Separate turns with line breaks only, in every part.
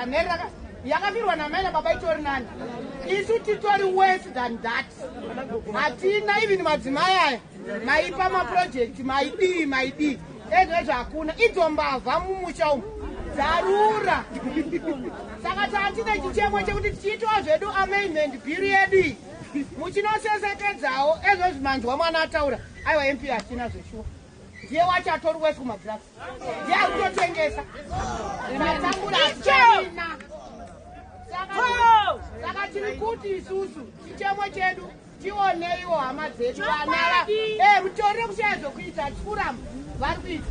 Nherera, nherera yakafirwa namai nababa itori nani. Isu titori worse than that. Hatina even madzimai aya maipa maproject, maidii maidii, ezvezvo hakuna. Idzo mbavha mumusha umu dzarura. Saka taatine chichemo chekuti tichiitwa zvedu amendment bill yedu iyi, muchinosesekedzawo ezvezvi. Manzwa mwana ataura, aiwa, MP hatina zveshuwa. Ndiye wacho atori wese kumadrugs, ndiye ari kutotengesa. Tatambura, haticharina. Saka tiri kuti isusu chichemo chedu, tioneiwo hama dzedu vana mutorire kushaya zvokuita. Hatikuramba, vari kuita.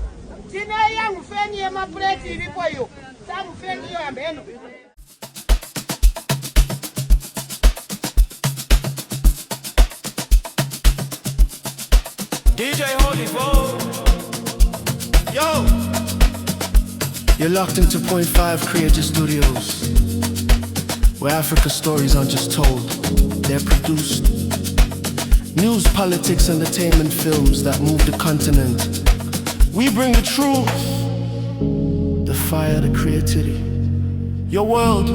Tine yangufeni yemapureti iripo iyo, samufeni iyo yambeno.
DJ Holy Bo. Yo!
You're locked into Point Five Creative Studios, where Africa stories aren't just told, they're produced. News, politics, entertainment, films that move the continent. We bring the truth, the fire, the creativity. Your world,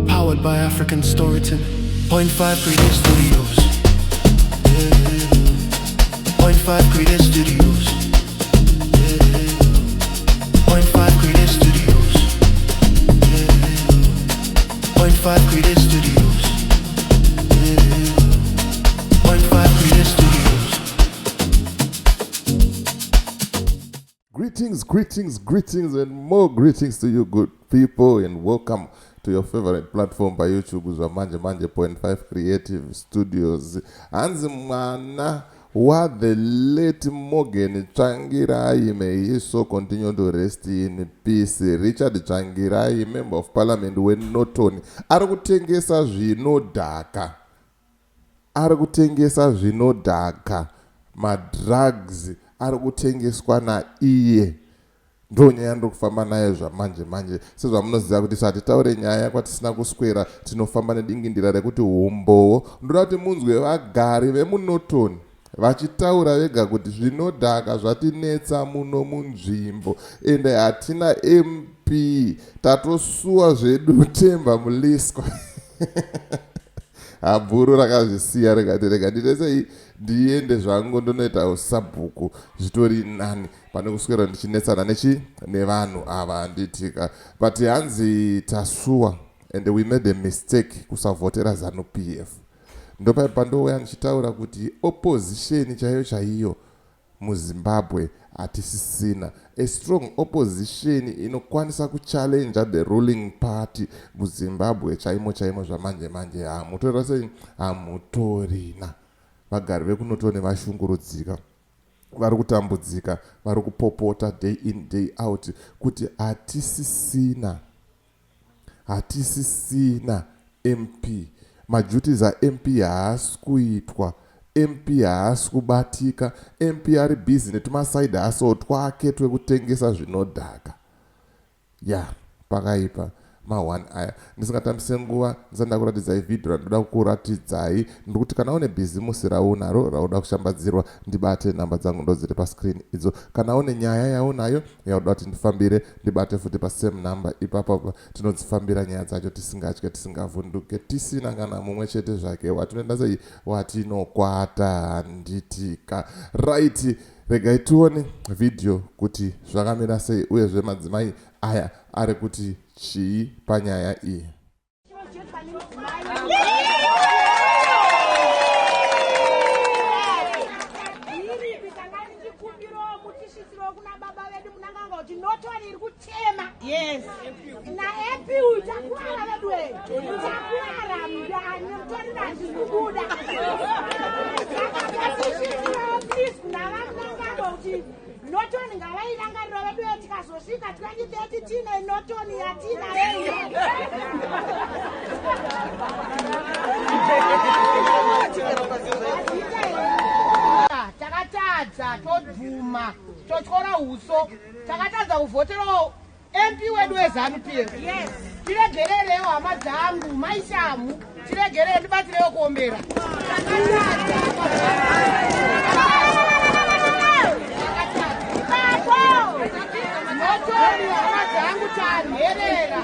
powered by African storytelling. Point Five Creative Studios. Yeah. Point Five Creative Studios. Yeah. Point Five Creative Studios. Yeah. Point Five Creative Studios. Yeah. Point Five Creative Studios.
Greetings, greetings, greetings, and more greetings to you, good people, and welcome to your favorite platform by YouTube, Manje Manje Point Five Creative Studios. Hanzi mwana wa the late Morgan Tsvangirai, may he so continue to rest in peace. Richard Tsvangirai, member of parliament weNorton, ari kutengesa zvinodhaka, ari kutengesa zvinodhaka, madrugs ari kutengeswa naiye. Ndo nyaya ndiri kufamba nayo zvamanje manje. Sezvamunoziva kuti satitaure nyaya kwatisina kuswera, tinofamba nedingindira rekuti umbowo. Ndoda kuti munzwe vagari vemuNorton vachitaura vega kuti zvinodhaka zvatinetsa muno munzvimbo, ende hatina MP. Tatosuwa zvedu Temba Mliswa. Habhuru rakazvisiya rikati rega ndiite sei, ndiende zvangu ndonoita usabhuku, zvitori nani pane kuswera ndichinetsana nechi nevanhu ava, handitika? But hanzi tasuwa and we made a mistake kusavhotera ZANU PF. Ndopai pandouya ndichitaura kuti opposition chaiyo chaiyo muZimbabwe hatisisina a strong opposition inokwanisa kuchallenja the ruling party muZimbabwe chaimo chaimo. Zvamanje manje hamutorina sei, hamutorina. Vagari vekuNorton vashungurudzika, vari kutambudzika, vari kupopota day in day out kuti hatisisina, hatisisina MP. Maduties aMP haasi kuitwa, MP haasi kubatika, MP ari busy netumaside hustle twake twekutengesa zvinodhaka. Ya, pakaipa ma1 aya. Ndisingatambise nguva, ndisati ndakuratidzai vhidhio randoda kukuratidzai, ndikuti kana une bhizimusi raunaro rauda kushambadzirwa, ndibate. Namba dzangu ndo dziri pascreen idzo. Kana une nyaya yaunayo yauda kuti ndifambire, ndibate futi pasame number ipapo. Tinodzifambira nyaya dzacho tisingatye, tisingavhunduke, tisina kana mumwe chete zvake watinoenda sei watinokwata, handitika? Right, regai tione vhidhiyo kuti zvakamira sei, uyezve madzimai aya ari kuti chii panyaya iyi.
Iripi tanga tichikumbirawo mutisvitsirawo kuna baba vedu Mnangagwa kuti Norton iri kuchema naMP uyu. Takuara vedu, takuara mutoriro hazvisi kubuda. Saka ngatisvitsirawo please kuna vaMnangagwa kuti Norton ngavairangarira vedu. Tikazosvika 2030 tine Norton yatinayo. Takatadza, tobvuma, totyora uso. Takatadza kuvhoterawo MP wedu weZANU PF. Tiregererewo hama dzangu, maishamu, tiregerere, ndibatsirewo kuombera. Takatadza. Norton, hama dzangu. dzangu, tanherera.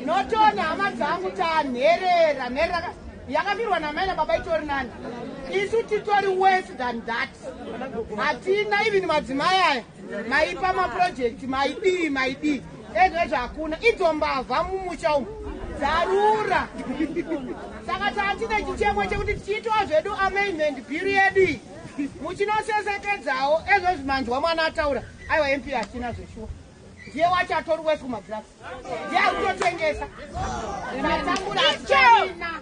Notoni, hama dzangu, tanherera. Nherera yakafirwa namai nababa itori nani. Isu titori worse than that. Hatina even madzimai aya maipa maprojects, maidii, maidii. Ezvezvo hakuna. Idzo mbavha mumusha umu dzarura. Saka tatine chichemo chekuti tichiitwa zvedu amendment bill yedu iyi, muchinosesekedzawo ezvezvi. Manzwa mwana ataura, aiwa, MP hatina zveshuwa. Ndiye wacho atori wese kumadrugs, ndiye ari kutotengesa. Tatambura, haticharina.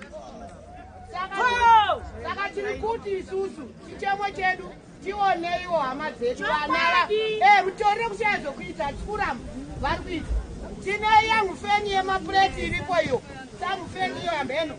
Saka tiri kuti isusu chichemo chedu, tioneiwo hama dzedu vana. Mutorire kushaya zvokuita, tikuramba vari kuita. Tine young feni yemapureti iripo iyo, samufeni iyo yambeno.